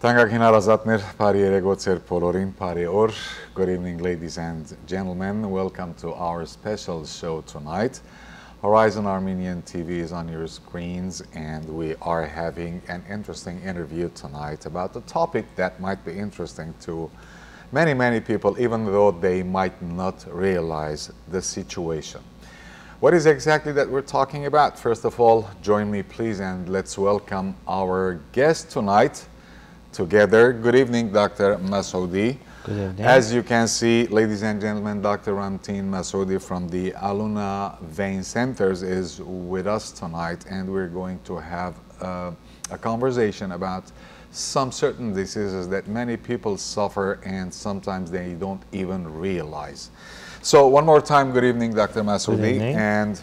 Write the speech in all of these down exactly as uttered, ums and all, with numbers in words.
Թանկագին հարազատներ, բարի երեկոյր բոլորին, բարի օր. Good evening, ladies and gentlemen. Welcome to our special show tonight. Horizon Armenian T V is on your screens, and we are having an interesting interview tonight about a topic that might be interesting to many, many people, even though they might not realize the situation. What is exactly that we're talking about? First of all, join me, please, and let's welcome our guest tonight. Together. Good evening, Doctor Masoudi. Good evening. As you can see, ladies and gentlemen, Doctor Ramtin Masoudi from the Aluna Vein Centers is with us tonight, and we're going to have uh, a conversation about some certain diseases that many people suffer and sometimes they don't even realize. So, one more time, good evening, Doctor Masoudi. Good evening. And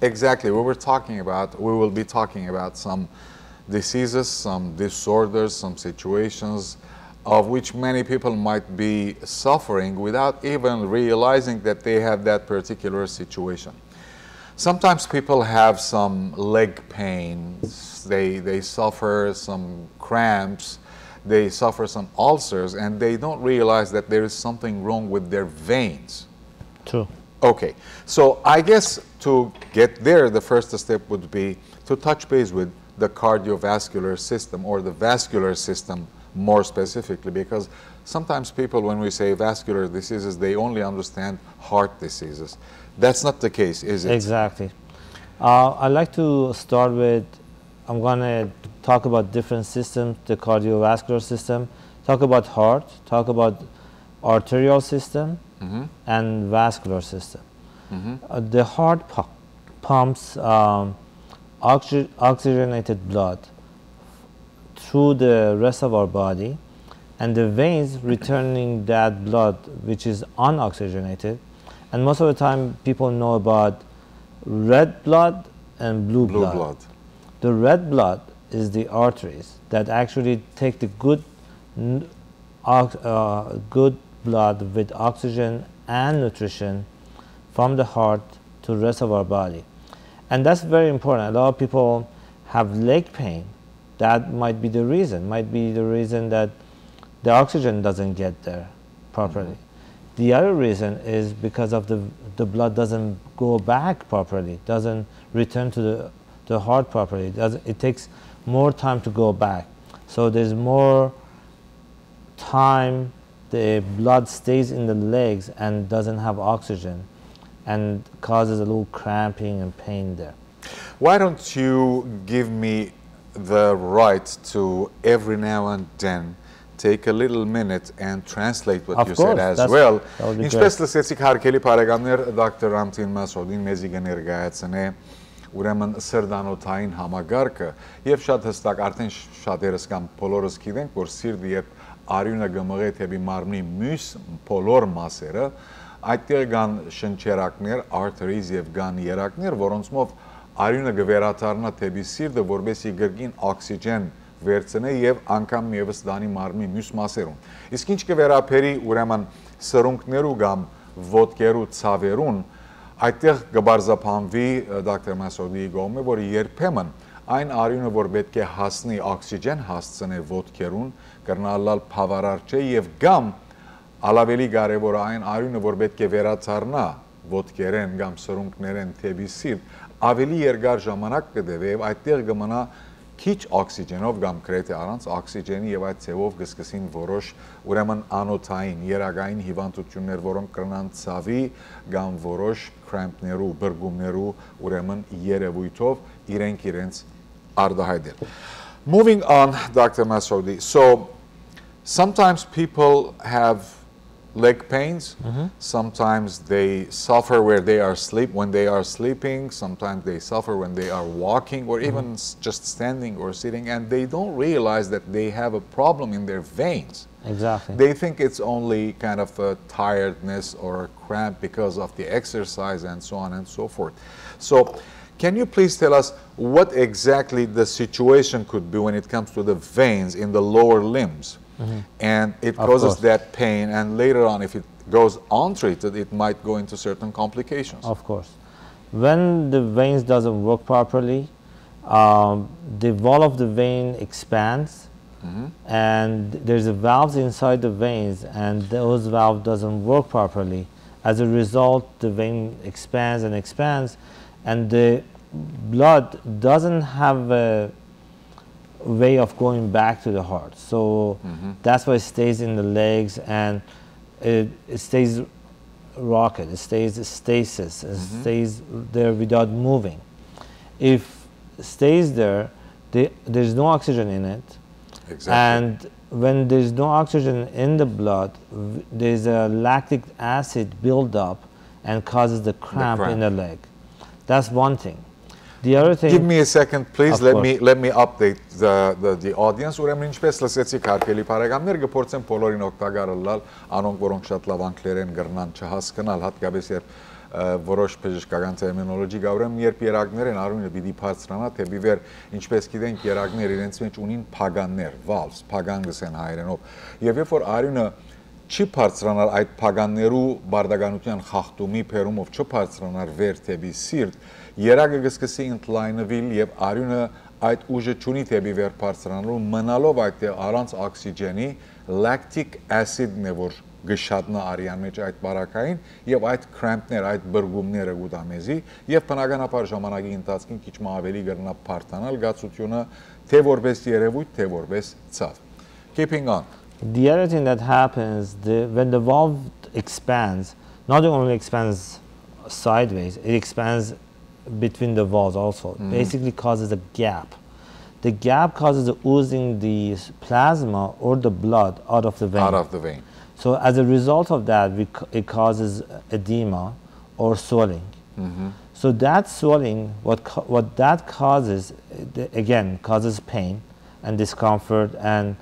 exactly, we were talking about, we will be talking about some diseases, some disorders, some situations of which many people might be suffering without even realizing that they have that particular situation. Sometimes people have some leg pains, they, they suffer some cramps, they suffer some ulcers, and they don't realize that there is something wrong with their veins. True. Okay, so I guess to get there, the first step would be to touch base with the cardiovascular system or the vascular system more specifically, because sometimes people, when we say vascular diseases, they only understand heart diseases. That's not the case, is it? Exactly. Uh, I'd like to start with, I'm gonna talk about different systems, the cardiovascular system, talk about heart, talk about arterial system, Mm-hmm. and vascular system. Mm-hmm. Uh, the heart pu-, pumps um, oxy- oxygenated blood through the rest of our body, and the veins returning that blood which is unoxygenated. And most of the time, people know about red blood and blue Blue blood. blood. The red blood is the arteries that actually take the good n- ox- uh, good blood with oxygen and nutrition from the heart to the rest of our body. And that's very important. A lot of people have leg pain. That might be the reason, might be the reason that the oxygen doesn't get there properly. Mm-hmm. The other reason is because of the, the blood doesn't go back properly, doesn't return to the, the heart properly. It, doesn't, it takes more time to go back. So there's more time the blood stays in the legs and doesn't have oxygen and causes a little cramping and pain there. Why don't you give me the right to every now and then take a little minute and translate what Of you said course, as that's- well. That would be Ինչպես great. լսեցիք, հարգելի բարեկամներ, դոկտոր Ռամթին Մասոդին մեզի կը ներկայացնէ ուրեմն սրտանոթային համակարգը, եւ շատ հստակ, արդեն շատերս կամ բոլորս գիտենք, որ սիրտը երբ արիւնը կը մղէ դէպի մարմնի միւս բոլոր մասերը, այդտեղ կան շնչերակներ, arteries, եւ կան երակներ, որոնցմով արիւնը կը վերադառնայ դէպի սիրտը, որպեսզի կրկին օքսիգեն վերցնէ եւ անգամ եւս տանի մարմնի միւս մասերուն։ Իսկ ինչ կը վերաբերի ուրեմն սրունքներու կամ ոտքերու ցաւերուն, այդտեղ կը պարզաբանուի, ը, դոկտոր Մասոդիի կողմէ, որ երբեմն այն արիւնը, որ պէտք է հասնի, օքսիգեն հասցնէ ոտքերուն, կրնայ ըլլալ բաւարար չէ, եւ կամ ալ աւելի կարեւոր է այն արիւնը, որ պէտք է վերադառնայ ոտքերէն կամ սրունքներէն դէպի սիրտ, աւելի երկար ժամանակ կը տեւէ եւ այդտեղ կը մնայ քիչ օքսիգենով կամ գրեթէ առանց օքսիգենի, եւ այդ ձեւով կը սկսին որոշ, ուրեմն, անօթային, երակային հիւանդութիւններ, որոնք կրնան ցաւի կամ որոշ կրեմպներու, բրգումներու, ուրեմն, երեւոյթով իրենք իրենց արտահայտել։ Moving on, դոկտոր Մասոդի. So, sometimes people have leg pains. Mm-hmm. Sometimes they suffer where they are sleep when they are sleeping. Sometimes they suffer when they are walking or even Mm-hmm. s- just standing or sitting, and they don't realize that they have a problem in their veins. Exactly. They think it's only kind of a tiredness or a cramp because of the exercise and so on and so forth. So, can you please tell us what exactly the situation could be when it comes to the veins in the lower limbs? Mm-hmm. And it Of causes course. that pain, and later on, if it goes untreated, it might go into certain complications. Of course. When the veins doesn't work properly, um, the wall of the vein expands, And there's a valves inside the veins, and those valve doesn't work properly. As a result, the vein expands and expands, and the blood doesn't have a way of going back to the heart. So that's why it stays in the legs, and it, it stays rocket, it stays stasis, it stays there without moving. If it stays there, the, there's no oxygen in it. Exactly. And when there's no oxygen in the blood, w- there's a lactic acid build up and causes the cramp, cramp. In the leg. That's one thing. The other thing. Give me a second, please. Of Let course. me let me update the, the the audience. Ուրեմն ինչպես լսեցիք, հարգելի բարեկամներ, կփորձեմ բոլորին օգտակար ըլլալ, անոնք որոնք շատ լավ անգլերեն կրնան չհասկնալ, հատկապես երբ ը, որոշ բժշկական terminology կա, ուրեմն երբ երակներն արյունը պիտի բարձրանա դեպի վեր, ինչպես գիտենք, երակներ իրենց մեջ ունին փականներ, valves, փական կսեն հայերենով։ Եվ երբ որ արյունը չի բարձրանար այդ փականներու բարդականության խախտումի բերումով, չբարձրանար վեր դեպի սիրտ, երակը կսկսի ընդլայնվել եւ արյունը այդ ուժը չունի դեպի վեր բարձրանալու, մնալով այդտեղ առանց օքսիջենի, lactic acid-ն է, որ կշատնա արյան մեջ այդ բարակային, եւ այդ cramp-ներ, այդ բրգումները կուտա մեզի, եւ բնականաբար ժամանակի ընթացքին քիչ մը ավելի կրնա բարդանալ գացությունը, թե որպես երևույթ, թե որպես ցաւ։ Keeping on. The other thing that happens, the, when the valve expands, not only expands sideways, it expands between the walls also. Basically causes a gap. The gap causes the oozing the plasma or the blood out of the vein. Out of the vein. So as a result of that, we, c- it causes edema or swelling. So that swelling, what ca- what that causes, uh, the- again, causes pain and discomfort and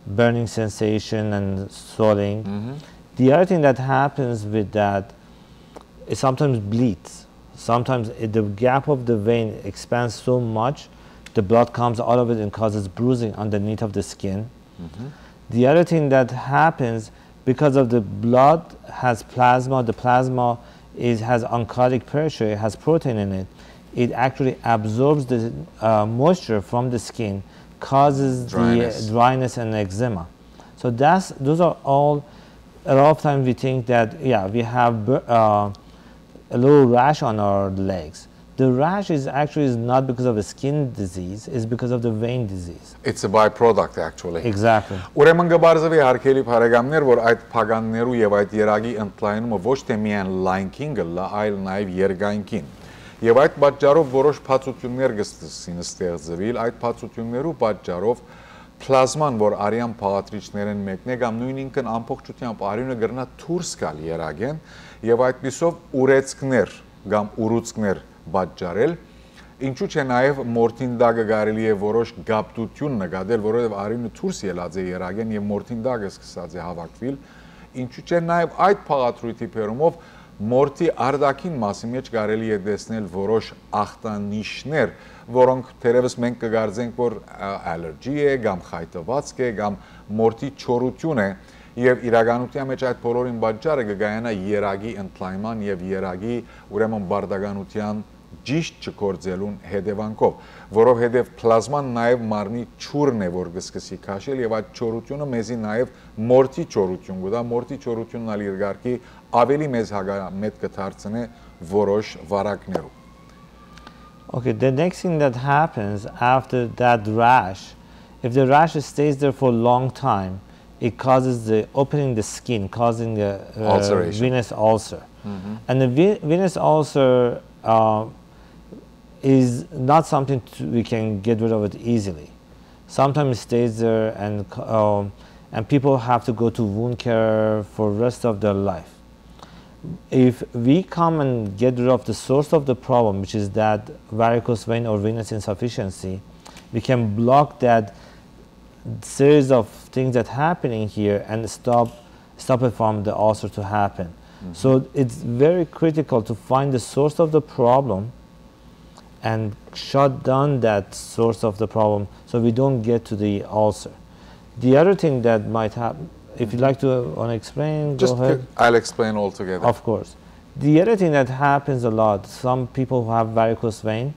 burning sensation and swelling. The other thing that happens with that, it sometimes bleeds. Sometimes it, the gap of the vein expands so much, the blood comes out of it and causes bruising underneath of the skin. The other thing that happens, because of the blood has plasma, the plasma is has oncotic pressure, it has protein in it. It actually absorbs the uh, moisture from the skin, causes Dryness. The dryness and eczema. So that's those are all. A lot of times we think that, yeah, we have bur- uh, a little rash on our legs. The rash is actually is not because of a skin disease; it's because of the vein disease. It's a byproduct, actually. Exactly. Ուրեմն կբարձվի, հարգելի բարեկամներ, որ այդ փականներու եւ այդ երակի ընդլայնումը ոչ թե միայն լայնքին կլա, այլ նաեւ երկայնքին։ Եվ այդ պատճառով որոշ բացություններ կստացին ստեղծվել, այդ բացություններու պատճառով պլազման, որ արյան բաղադրիչներէն մեկն է, կամ նույն ինքն ամբողջությամբ արիւնը կրնա դուրս գալ երակէն եւ այդպիսով ուրեցքներ կամ ուռուցքներ պատճառել։ Ինչու՞ չէ, նաեւ մորթին տակը կարելի է որոշ գաբտություն նկատել, որովհետեւ արիւնը դուրս ելած է երակէն եւ մորթին տակը սկսած է հավաքվել։ Ինչու՞ չէ, նաեւ այդ բաղադրույթի բերումով մորթի արտաքին մասի մեջ կարելի է տեսնել որոշ ախտանիշներ, որոնք թերևս մենք կգարձենք, որ ա, ալերգի է կամ խայտվածք է կամ մորթի չորություն է, եւ իրականության մեջ այդ բոլորին պատճառը կգայանայ երակի ընդլայնման եւ երակի, ուրեմն, բարդականության ճիշտ չգործելուն հետեւանքով, որովհետեւ պլազման նաեւ մարմնի ջուրն է, որ կսկսի քաշել, եւ այդ չորությունը մեզի նաեւ մորթի չորություն կտա, մորթի չորությունն ալ իր կարգի ավելի մեծ հակամետ կդարձնէ որոշ վարակներու։ Okay, the next thing that happens after that rash, if the rash stays there for a long time, it causes the opening the skin, causing a uh, Ulceration. Venous ulcer. And the ve- venous ulcer uh, is not something to, we can get rid of it easily. Sometimes it stays there, and um, and people have to go to wound care for the rest of their life. If we come and get rid of the source of the problem, which is that varicose vein or venous insufficiency, we can block that series of things that happening here and stop stop it from the ulcer to happen. So it's very critical to find the source of the problem and shut down that source of the problem so we don't get to the ulcer. The other thing that might happen, if you'd like to uh, want to explain, Just go ahead. I'll explain altogether. Of course. The other thing that happens a lot, some people who have varicose vein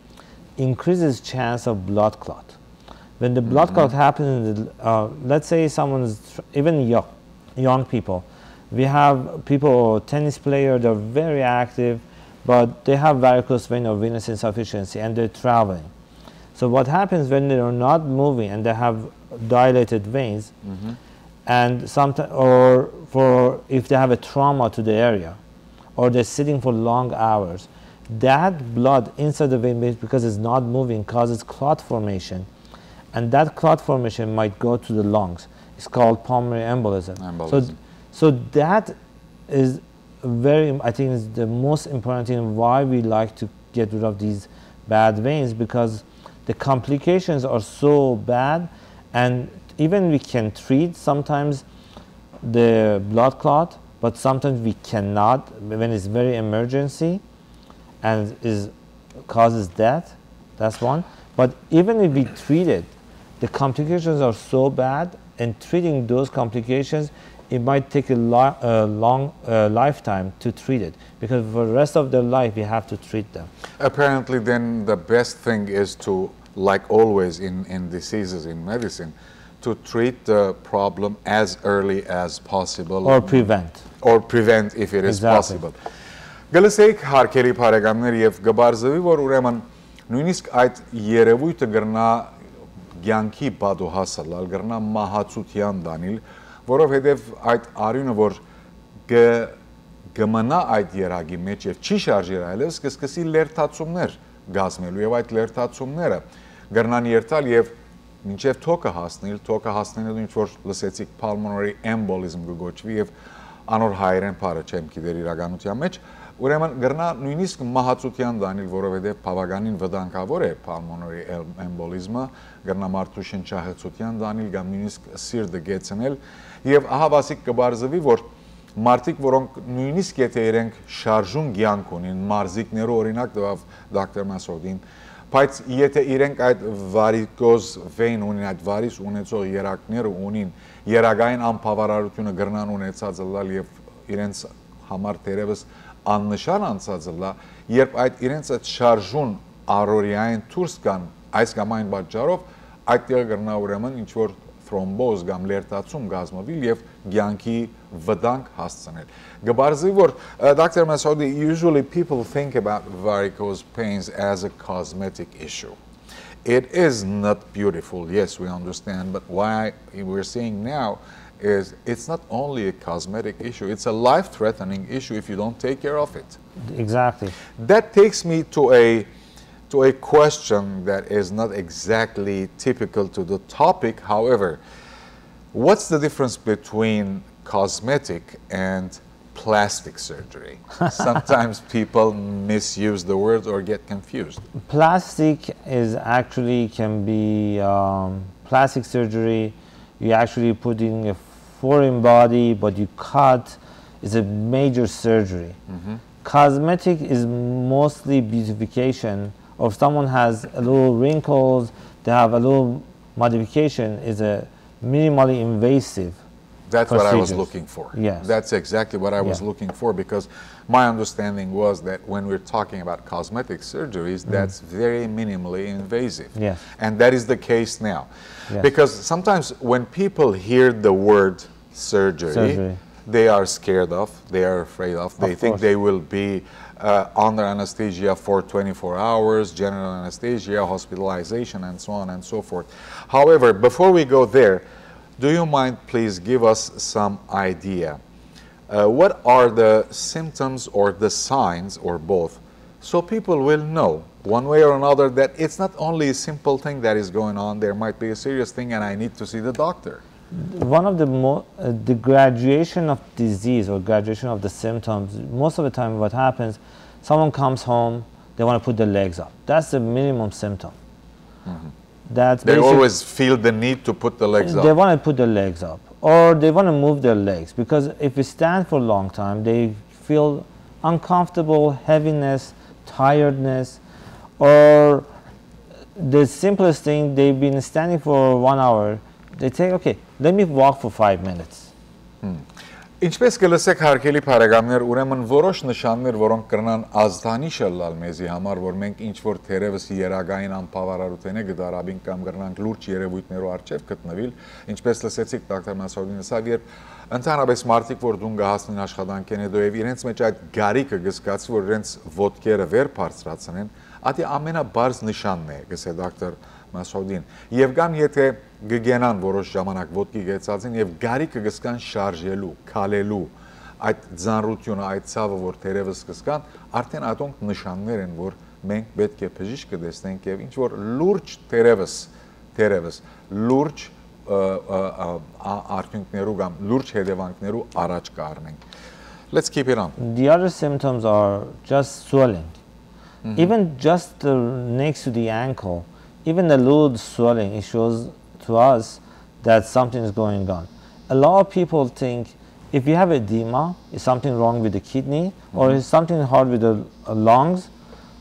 increases chance of blood clot. When the blood clot happens, in the, uh, let's say someone's tr- even young, young people, we have people, tennis player, they're very active, but they have varicose vein or venous insufficiency, and they're traveling. So what happens when they are not moving and they have dilated veins, and sometimes, or for if they have a trauma to the area, or they're sitting for long hours, that blood inside the vein, because it's not moving, causes clot formation, and that clot formation might go to the lungs. It's called pulmonary embolism. Embolism. So, so that is very, I think, is the most important thing why we like to get rid of these bad veins, because the complications are so bad, and even we can treat sometimes the blood clot, but sometimes we cannot when it's very emergency and is causes death. That's one. But even if we treat it, the complications are so bad, and treating those complications, it might take a, lo- a long uh, lifetime to treat it, because for the rest of their life, you have to treat them. Apparently, then the best thing is to, like always in, in diseases in medicine, to treat the problem as early as possible. Or prevent. Or prevent if it is Exactly. possible. Գլսեիք, հարգելի բարեկամներ, եւ գբարձվի, որ ուրեմն նույնիսկ այդ երևույթը կրնա կյանքի պատուհաս ըլլալ, կրնա մահացութեան տանիլ, որովհետեւ այդ արիւնը, որ կը, կը մնա այդ երակի մեջ եւ չի շարժեր այլեւս, կը սկսի լերթացումներ կազմելու, եւ այդ լերթացումները կրնան երթալ եւ մինչեւ թոքը հասնիլ, թոքը հասնելը ինչ որ լսեցիք, pulmonary embolism կը գոչուի, եւ անոր հայերեն բառը չեմ գիտեր իրականության մեջ, ուրեմն կրնա նույնիսկ մահացութեան տանիլ, որովհետեւ բավականին վտանգավոր է pulmonary em- embolism-ը, կրնա մարդու շնչահեղձութեան տանիլ կամ նույնիսկ սիրտը կեցնել, եւ ահա վասիկ կը բարձվի, որ մարդիկ, որոնք նույնիսկ եթե իրենք շարժուն կյանք ունին, մարզիկներու օրինակ տուաւ դոկտոր Մասոդին, բայց եթե իրենք այդ վարիկոզ վեին ունին, այդ վարիս ունեցող երակները ունին, երակային անբավարարությունը կրնան ունեցած ըլլալ եւ իրենց համար թերեւս աննշան անցած ըլլա, երբ այդ իրենց այդ շարժուն առօրեային դուրս կան այս կամ այն պատճառով, այդ տեղը կրնա ուրեմն ինչ որ thrombosis կամ լերթացում կազմվել եւ կյանքի վտանգ հասցնել։ Գբարձի որ, uh, դոկտոր Massoudi, usually people think about varicose pains as a cosmetic issue. It is not beautiful, yes, we understand, but why we're seeing now is it's not only a cosmetic issue, it's a life-threatening issue if you don't take care of it. Exactly. That takes me to a to a question that is not exactly typical to the topic. However, what's the difference between cosmetic and plastic surgery? Sometimes people misuse the word or get confused. Plastic is actually can be um, plastic surgery. You actually put in a foreign body, but you cut. It's a major surgery. Cosmetic is mostly beautification. Or if someone has a little wrinkles, they have a little modification, is a minimally invasive That's what I was procedures. looking for. Yes. That's exactly what I was Yeah. looking for, because my understanding was that when we're talking about cosmetic surgeries, that's very minimally invasive. Yes. And that is the case now. Yes. Because sometimes when people hear the word surgery, Surgery. they are scared of, they are afraid of, they Of think course. they will be uh, under anesthesia for twenty-four hours, general anesthesia, hospitalization, and so on and so forth. However, before we go there, do you mind please give us some idea? Uh, what are the symptoms or the signs or both? So people will know one way or another that it's not only a simple thing that is going on, there might be a serious thing and I need to see the doctor. One of the mo- uh, the graduation of disease or graduation of the symptoms, most of the time what happens, someone comes home, they want to put their legs up. That's the minimum symptom. That's They basic- always feel the need to put the legs they up. want to put their legs up, or they want to move their legs, because if you stand for a long time, they feel uncomfortable, heaviness, tiredness, or the simplest thing, they've been standing for one hour, they say, "Okay, let me walk for five minutes." Hmm. Ինչպէս կը լսէք, հարգելի բարեկամներ, ուրեմն որոշ նշաններ, որոնք կրնան ազդանիշ ըլլալ մեզի համար, որ մենք ինչ որ թերեւս երագային անբաւարարութենէ կը դարաբինք կամ կրնանք լուրջ երեւոյթներու առջեւ գտնուիլ, ինչպէս լսեցիք դոկտոր Մասաուդին ըսաւ, երբ ընդհանրապես մարդիկ, որ դուն կը հասնին աշխատանքեն հետո եւ իրենց մեջ այդ գարիկը կը զգացի, որ իրենց ոտքերը վեր բարձրացնեն, ատի ամենաբարձ նշանն է, կսէ դոկտոր Մասաուդին։ Եւ կամ եթե կը գենան որոշ ժամանակ ոտքի կեցածին եւ գարիկը կը զգան շարժելու, քալելու, այդ ծանրութիւնը, այդ ցաւը, որ թերեւս կը զգան, արդեն ատոնք նշաններ են, որ մենք պէտք է բժիշկը տեսնենք եւ ինչ որ լուրջ թերեւս, թերեւս լուրջ, ը, ը, ը, ա-, արդիւնքներու կամ լուրջ հետեւանքներու առաջ կ'առնենք։ Let's keep it on. The other symptoms are just swelling. Even just the, next to the ankle, even a little swelling, it shows to us that something is going on. A lot of people think if you have edema, is something wrong with the kidney, or is something hard with the, uh, lungs,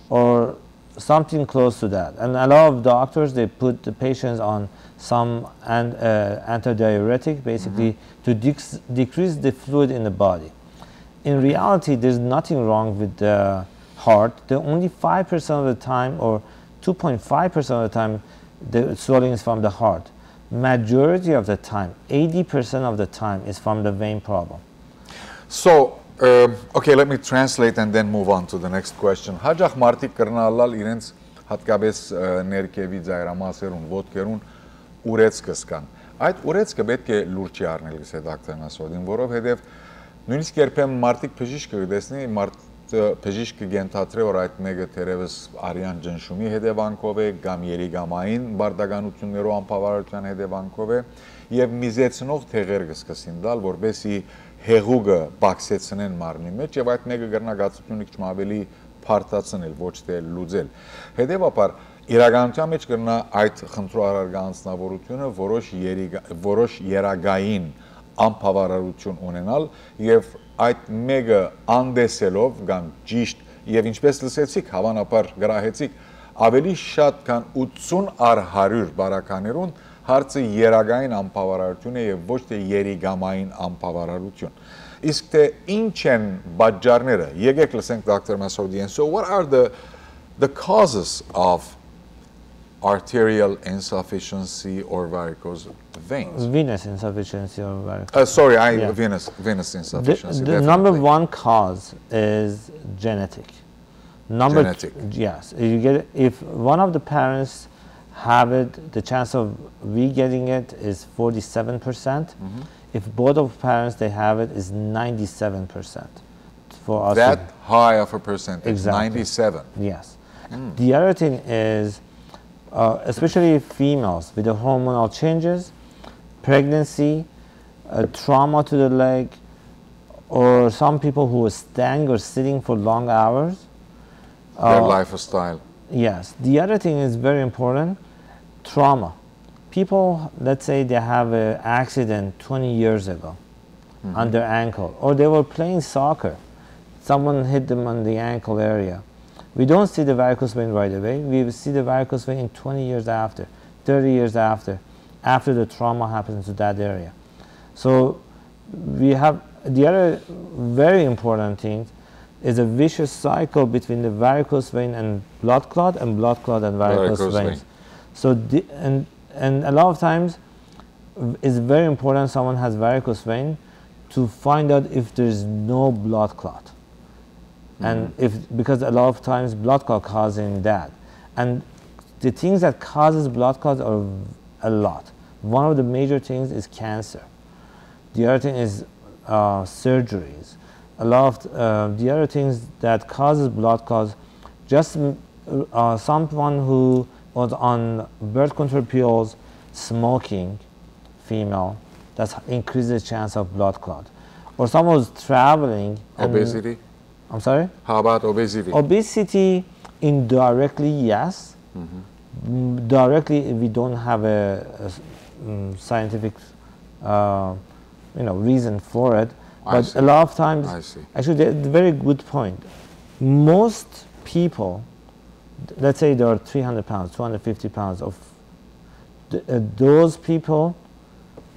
or something close to that. And a lot of doctors, they put the patients on some an-, uh, antidiuretic, basically, to dec-, decrease the fluid in the body. In reality, there's nothing wrong with the heart. The only five percent of the time, or two point five percent of the time, the swelling is from the heart. Majority of the time, eighty percent of the time, is from the vein problem. So, um, okay, let me translate and then move on to the next question. Հաճախ մարդիկ կրնան ըլլալ իրենց հատկապես, ը, ներքևի ծայրամասերուն, ոտքերուն ուրեցք կը զգան։ Այդ ուրեցքը պէտք է լուրջ չի առնել, կսէ դոկտոր Մասաուդին, որովհետեւ նոյնիսկ երբեմն մարդիկ բժիշկը կը տեսնի, մարդը բժիշկը կ'ենթադրէ, որ այդ մէկը թերեւս արեան ճնշումի հետեւանքով է կամ երիկամային բարդականութիւններու անբաւարարութեան հետեւանքով է, եւ միզեցնող դեղեր կը սկսին տալ, որպէսզի հեղուկը պակսեցնեն մարմնի մեջ, եւ այդ մէկը կրնայ կացութիւնը քիչ մը ավելի բարդացնել, ոչ թէ լուծել։ Հետեւաբար, իրականութեան մեջ կրնայ այդ խնդրոյ առարկայ անձնաւորութիւնը որոշ երիգա-, որոշ երագային անբաւարարութիւն ունենալ եւ այդ մէկը անտեսելով կամ ճիշտ, եւ ինչպէս լսեցիք, հաւանաբար գրահեցիք, ավելի շատ քան ութսուն առ հարիւր բարականերուն հարցը երագային անբաւարարութիւն է եւ ոչ թէ երիկամային անբաւարարութիւն։ Իսկ թէ ինչ են պատճառները, եկեք լսենք դոկտոր Մասաուդին։ So what are the, the causes of arterial insufficiency or varicose veins? Venous insufficiency or varicose. Uh, sorry, I, Yeah. venous, venous The, insufficiency, the number definitely. one cause is genetic. Number Genetic. Yes, you get it, if one of the parents have it, the chance of we getting it is forty-seven percent. If both of parents they have it, is ninety-seven percent for us. That high of a percentage, Exactly. ninety-seven. Yes. The other thing is, uh, especially females with the hormonal changes, pregnancy, uh, trauma to the leg, or some people who are standing or sitting for long hours. Their Uh, lifestyle. Yes. The other thing is very important, trauma. People, let's say they have an accident twenty years ago on their ankle, or they were playing soccer. Someone hit them on the ankle area. We don't see the varicose vein right away. We see the varicose vein in twenty years after, thirty years after, after the trauma happens to that area. So we have the other very important thing is a vicious cycle between the varicose vein and blood clot and blood clot and varicose Varicose veins. vein. So the, and, and a lot of times it's very important someone has varicose vein to find out if there's no blood clot. And if, because a lot of times blood clot causing that. And the things that causes blood clot are a lot. One of the major things is cancer. The other thing is, uh, surgeries. A lot of, uh, the other things that causes blood clots, just, uh, someone who was on birth control pills, smoking, female, that increases the chance of blood clot. Or someone who's traveling and Obesity? I'm sorry? How about obesity? Obesity indirectly, yes. Mm, directly, we don't have a, a s-, mm, scientific, uh, you know, reason for it. I But see. a lot of times, I see. actually, the, the very good point. Most people, let's say there are three hundred pounds, two hundred fifty pounds of th-, uh, those people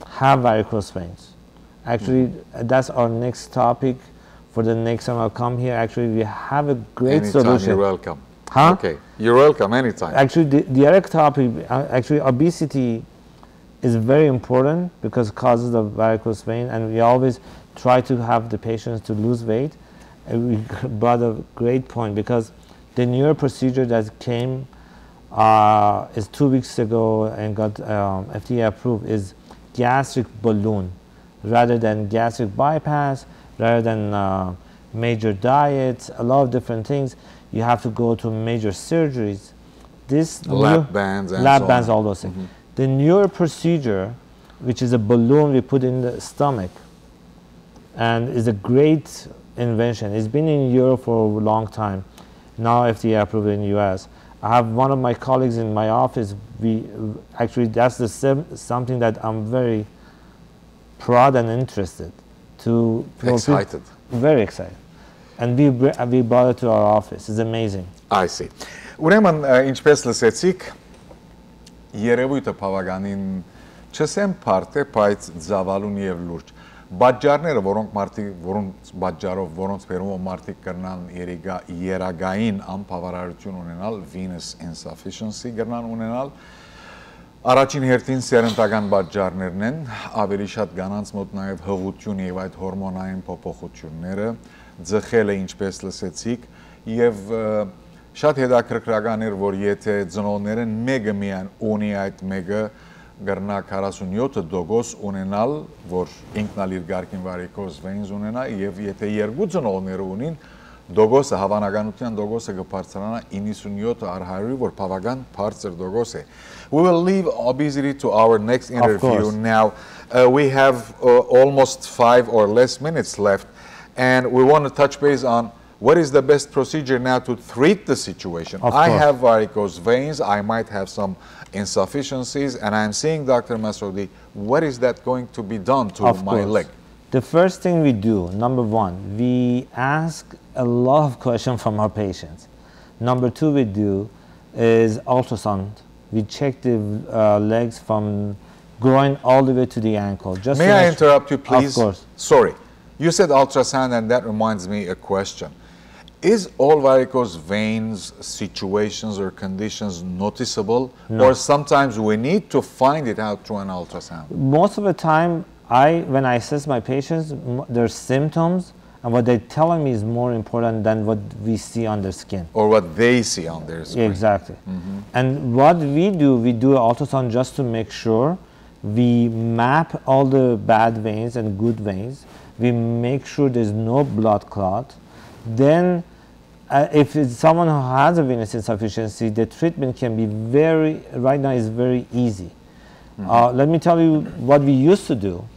have varicose veins. Actually, that's our next topic for the next time I come here. Actually, we have a great Anytime, solution. You're welcome. Huh? Okay, you're welcome anytime. Actually, the, the other topic, uh, actually, obesity is very important because it causes the varicose vein, and we always try to have the patients to lose weight. And we brought a great point because the newer procedure that came uh, is two weeks ago and got um, F D A approved is gastric balloon rather than gastric bypass, rather than uh, major diets, a lot of different things. You have to go to major surgeries. This Lap new- bands and lap so bands, on. All those things. The newer procedure, which is a balloon we put in the stomach, and is a great invention. It's been in Europe for a long time. Now F D A approved in U S. I have one of my colleagues in my office. We actually that's the same, something that I'm very proud and interested to for peop- Excited. Very excited, and we br- we brought it to our office. It's amazing. I see. Ուրեմն, ը, ինչպես լսեցիք, երևույթը բավականին, չսեմ բարդ է, բայց ծավալուն եւ լուրջ։ Պատճառները, որոնք մարդիկ, որոնց պատճառով, որոնց բերումով մարդիկ կրնան երեգա, երագային անբավարարություն ունենալ, venous insufficiency կրնան ունենալ, առաջին հերթին սերնդական պատճառներն են, ավելի շատ կանանց մոտ նաեւ հղությունը եւ այդ հորմոնային փոփոխությունները, ձխելը, ինչպես լսեցիք, եւ, ը, շատ հետաքրքրական էր, որ եթե ծնողներէն մեկը միայն ունի այդ մեկը, կրնա քառասունյոթ տոկոս ունենալ, որ ինքն ալ իր կարգին varicose veins ունենայ, եւ եթե երկու ծնողները ունին, տոկոսը, հավանականութեան տոկոսը կը բարձրանայ իննսունյոթ առ հարիւր, որ բավական բարձր տոկոս է։ We will leave obesity to our next interview Course. Now. Uh, we have uh, almost five or less minutes left, and we want to touch base on what is the best procedure now to treat the situation. Of I course. Have varicose veins, I might have some insufficiencies, and I'm seeing Doctor Masroudi. What is that going to be done to Of my course. Leg? The first thing we do, number one, we ask a lot of questions from our patients. Number two, we do is ultrasound. We check the uh, legs from groin all the way to the ankle. Just May to I make- interrupt you, please? Of course. Sorry. You said ultrasound, and that reminds me a question. Is all varicose veins situations or conditions noticeable, No. or sometimes we need to find it out through an ultrasound? Most of the time, I when I assess my patients, m- their symptoms and what they're telling me is more important than what we see on their skin. Or what they see on their screen? Exactly. And what we do, we do an ultrasound just to make sure we map all the bad veins and good veins. We make sure there's no blood clot. Then, uh, if it's someone who has a venous insufficiency, the treatment can be very, right now is very easy. Uh, let me tell you what we used to do.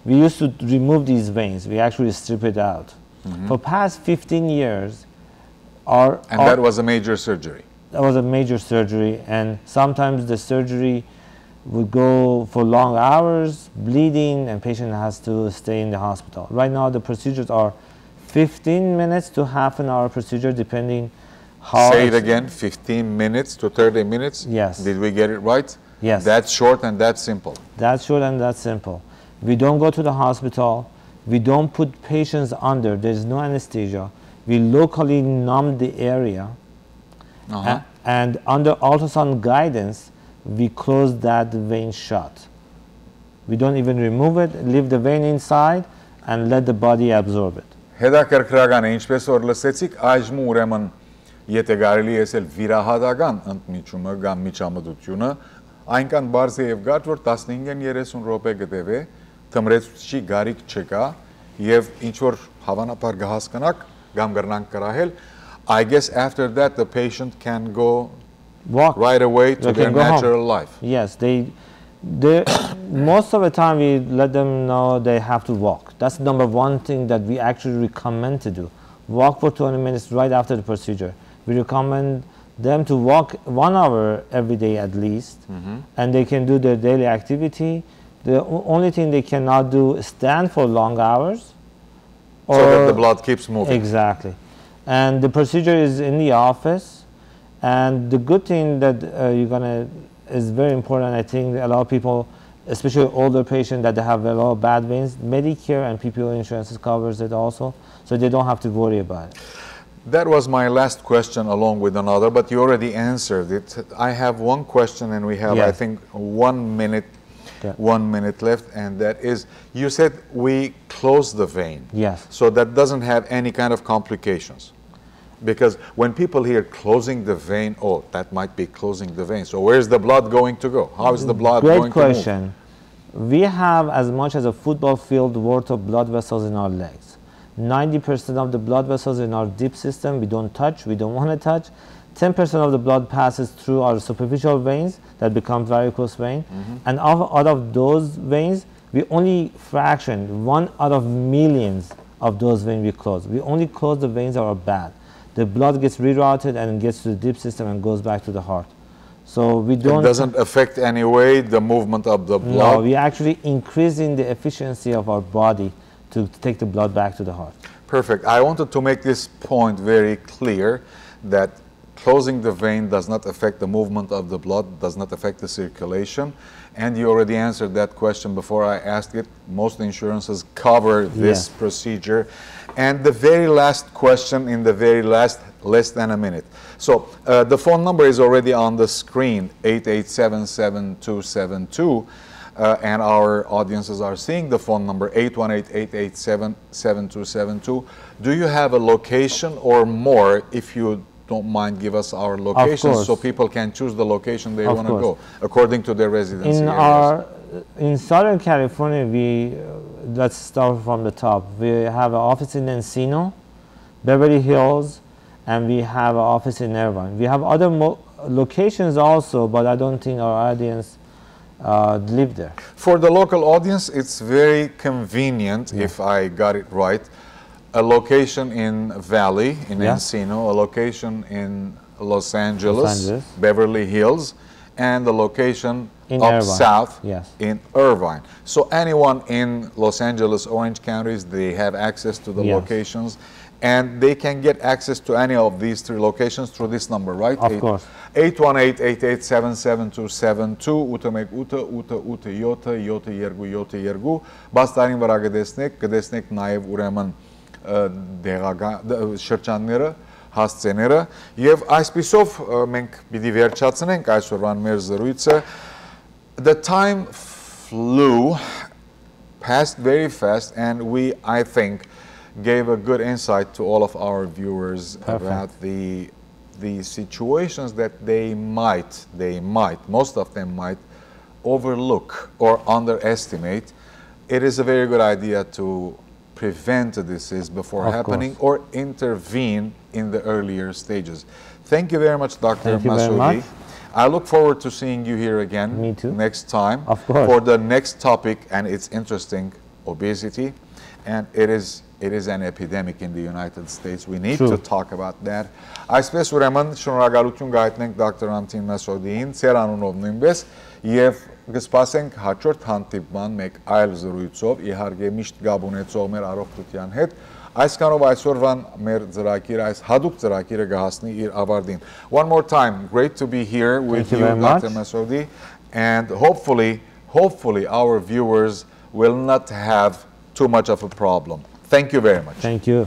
We used to remove these veins. We actually strip it out. For past fifteen years, our And that was a major surgery. That was a major surgery, and sometimes the surgery would go for long hours, bleeding, and patient has to stay in the hospital. Right now, the procedures are fifteen minutes to half an hour procedure, depending how. Say it ex- again, fifteen minutes to thirty minutes? Yes. Did we get it right? Yes. That's short and that's simple. That's short and that's simple. We don't go to the hospital. We don't put patients under. There's no anesthesia. We locally numb the area. Uh-huh. A- and under ultrasound guidance, we close that vein shut. We don't even remove it, leave the vein inside and let the body absorb it. Հետաքրքրական է, ինչպես որ լսեցիք, այժմ ուրեմն, եթե կարելի է ասել, վիրահատական ընդմիջումը կամ միջամտությունը այնքան բարձ է եւ կարճ, որ տասնհինգ երեսուն րոպե կտեւէ, թմրեցուցիչի կարիք չկա, եւ ինչ որ հավանաբար կհասկանաք կամ կրնանք կրահել, I guess after that the patient can go Walk. Right away to They their can go home. Natural life. Yes, they, they, most of the time we let them know they have to walk. That's number one thing that we actually recommend to do. Walk for twenty minutes right after the procedure. We recommend them to walk one hour every day at least, and they can do their daily activity. The o- only thing they cannot do is stand for long hours. So that or- the blood keeps moving. Exactly. And the procedure is in the office. And the good thing that uh, you're gonna is very important. I think a lot of people especially older patient that they have a lot of bad veins, Medicare and P P O insurance covers it also, so they don't have to worry about it. That was my last question along with another, but you already answered it. I have one question and we have, I Yeah. think, one minute, Yeah. one minute left, and that is, you said we close the vein. Yes. So that doesn't have any kind of complications. Because when people hear closing the vein, oh, that might be closing the vein. So where's the blood going to go? How is the blood Great going to move? Question. We have as much as a football field worth of blood vessels in our legs. Ninety percent of the blood vessels in our deep system, we don't touch, we don't wanna touch. Ten percent of the blood passes through our superficial veins that become varicose vein. Mm-hmm. And of, out of those veins, we only fraction, one out of millions of those veins we close. We only close the veins that are bad. The blood gets rerouted and gets to the deep system and goes back to the heart. So we It don't doesn't affect any way the movement of the No, blood. We actually increasing the efficiency of our body to take the blood back to the heart. Perfect. I wanted to make this point very clear that closing the vein does not affect the movement of the blood, does not affect the circulation. And you already answered that question before I asked it. Most insurances cover this Yes. procedure. And the very last question in the very last, less than a minute. So uh, the phone number is already on the screen, eight eight seven, seven two seven two. Uh, and our audiences are seeing the phone number, eight one eight, eight eight seven, seven two seven two. Do you have a location or more, if you don't mind, give us our location so course. people can choose the location they Of want to course. go according to their residency In areas? our, in Southern California, we, uh, let's start from the top. We have an office in Encino, Beverly Hills, and we have an office in Irvine. We have other mo- locations also, but I don't think our audience uh, live there. For the local audience, it's very convenient, Yeah. if I got it right. A location in Valley, in Yeah. Encino, a location in Los Angeles, Los Angeles. Beverly Hills, and the location In up Irvine. south Yes. in Irvine. So anyone in Los Angeles, Orange counties, they have access to the Yes. locations, and they can get access to any of these three locations through this number, right? Of Eight- course. eight one eight, eight eight seven, seven two seven two, ութը մեկ ութը, ութը ութը յոթը, յոթը երկու յոթը երկու, բաստարին վրա կը տեսնեք, կը տեսնեք նաև ուրեմն, ը, դեղական, դ-, շրջանները, հասցեները, և այսպիսով, ը, մենք պիտի վերջացնենք այսօրվան մեր զրույցը. The time flew past very fast, and we, I think, gave a good insight to all of our viewers Perfect. about the, the situations that they might, they might, most of them might overlook or underestimate. It is a very good idea to prevent the disease before Of happening course. or intervene in the earlier stages. Thank you very much, Doctor Thank you very Masudi. much. I look forward to seeing you here again Me too. next time Of course. for the next topic, and it's interesting, obesity, and it is, it is an epidemic in the United States. We need True. to talk about that. Այսպես ուրեմն շնորհակալություն կայտնենք դոկտոր Անտին Մասոդիին, ձեր անունով նույնպես, և կսպասենք հաջորդ հանդիպման մեկ այլ զրույցով, իհարկե միշտ կապ ունեցող մեր առողջության հետ։ Այսքանով այսօրվան մեր ծրագիրը, այս հատուկ ծրագիրը կհասնի իր ավարտին։ One more time, great to be here with Thank you you, very Doctor much. Masudi, and hopefully, hopefully our viewers will not have too much of a problem. Thank you very much. Thank you.